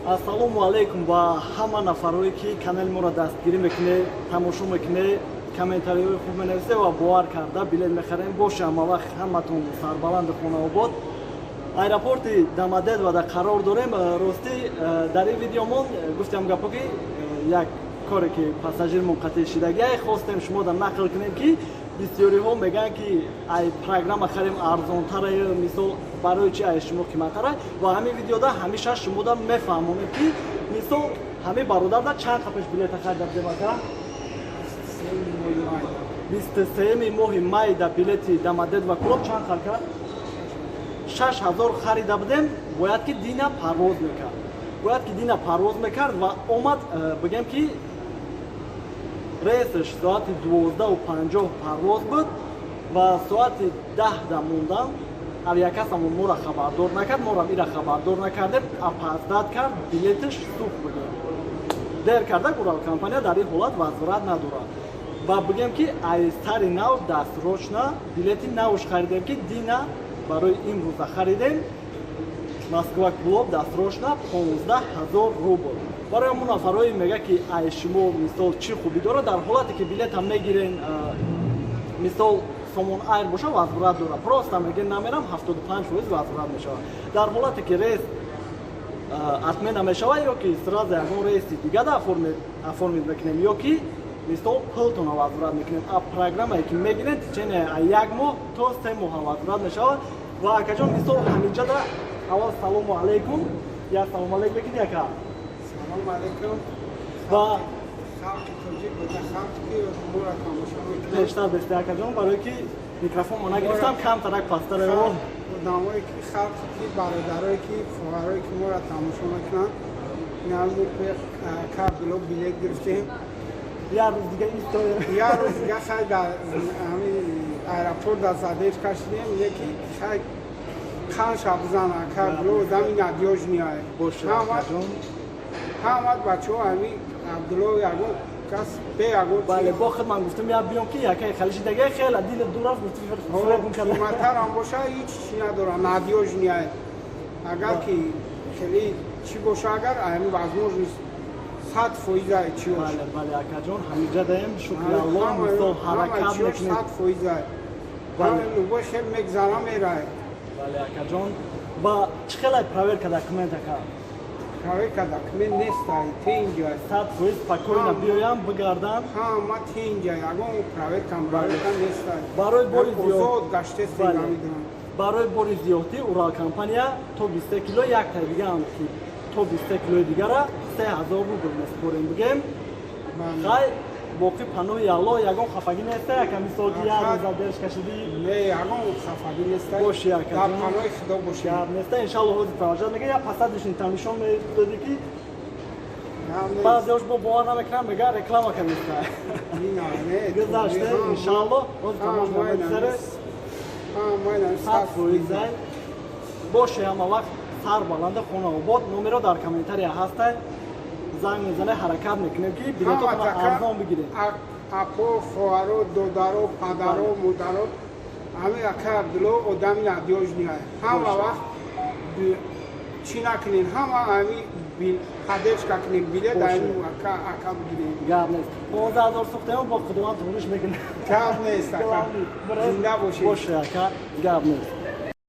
Ассалому алайкум ба ҳама нафарое, ки канали моро дастгирӣ мекунед, тамошо мекунед, комментариҳои хуб менависед ва бовар карда билет мехарем. Боша, ҳама вақт ҳаматон сарбаланди хонаобод. Аэропорти Домодедово қарор дорем. Ростӣ, дар ин видеомон гуфтам гапо, ки як коре ки пассажирмон қатъи шидагиай, хостем шумо дар нақл кунем, ки бисёриҳо мегӯянд, ки ай программа харем, арзонтара, мисол, барои чи ай шумо қиматтара. Ва ҳамин видеода ҳамеша шумода мефаҳмонем, ки мисол, ҳамин бародарда чанд қапеш билета харида будем, ака? 23-ми моҳи май да билети Домодедово Кӯлоб чанд хар кард? 6000 харида будем. Бояд ки дина парвоз мекард, бояд ки дина парвоз мекард ва омад. Бигем, ки рейсаш соати 12:50 парвоз буд ва соати 10 да мондан авиакассамон моро хабардор накард, морам ира хабардор накардем, опоздать кард, билеташ сӯхт. Бигем, дер карда Урал компания дар ин ҳолат возврат надорад. Ва бигем, ки ай сари нав досрочно билети навш харидем, ки дина барои имрӯза харидем. Москва Кӯлоб досрочно 15 000 рубл. Барои ҳамон нафарое мега, ки ай шумо, мисол, чӣ хубӣ дорад? Дар ҳолате ки билета мегирен, мисол, Сомон Айр боша, возврат дорад, просто меге намерам, 75% возврат мешавад. Дар ҳолате ки рейс отмена мешавад ё ки сразу ягон рейси дигада оформить мекунем ё ки, мисол, пултона возврат мекунем. А программае ки мегирен, течение як моҳ то 3 моҳа возврат мешавад. Ва акаҷон, мисол, ҳаминҷада аввал салому алайкум, як салому алайкум мекунӣ, ака? Салому алайкум. Ва халқи тоҷик буда, халқи ки моро тамошо мекунад. Бештар бештар, акаҷон, барое ки микрофонмо нагирифтам, камтарак пасттар. Одамое ки, халқи ки, бародарое ки, хоҳарое ки моро тамошо мекунанд, инам Абдулло билет гирифтем. Як рӯз дига истоем. Як рӯз дига хай дар ҳамин аэропорт дар задержка шидем, леки хай қанша бизана, Абдулло одами надёжный ай. Ҳамат бачаҳо, ҳамин Абдулло ягон кас бе ягон. Бале, бо худ ман гуфтам, я биём, ки якай халиши дига хеле дили дур рафт, гуфтам. Қиматтарам боша, ҳеҷ чи надора, надёжный ай. Агар ки хеле чӣ боша, агар ҳамин возможность 100% чиош. Бале, бале, акаҷон, ҳамиҷа даем, шукри Аллоҳ, мисол, ҳаракат мекунем. 100%. Бале, любой хел мегзара, мерай. Бале, акаҷон, ва чӣ хелай проверка документ, ака? Проверка документ нестай, тинҷай. 100% спокойно биёям, бигардан. Ҳама тинҷай, ягон проверка, проверка нестай. Барои бори озод гаштест. Барои бори зиёдтӣ Урал компания то 23 кило, як тай дигаам ки то 23 килои дигара 3000 рубл меспорем. Бигем, хай, боқӣ паноҳи Аллоҳ. Ягон хафагӣ неста, яка, мисол, ки як рӯза дерш кашидӣ? Не, ягон хафагӣ неста. Боши, ака. Дар паноҳи Худо боши. Гап неста, иншаллоҳ, ҳозир провожать мекунем. Я посадочный там нишон медодӣ, ки баъзеош бо бовар намекунам, мега реклама кардиста. Гузаште, иншаллоҳ, ҳозир тамошо мегузаре, 100%. Боше, ҳама вақт сар баланда, хонаобод. Номеро дар комментария ҳастай, занг мезане, ҳаракат мекунем, ки билетотона арзон бигирем. Апо, хоҳаро, додаро, падаро, модаро, ҳамин ака Абдулло одами надёжный ай. Ҳама вақт чӣ накунем, ҳама ҳамин поддержка кунем, билет ака, ака бигирем. Гап нест, 15 000 сӯхтем, бо Худованд туғриш мекунем. Гап нест, ака, зинда бошед. Боше, ака, гап нест.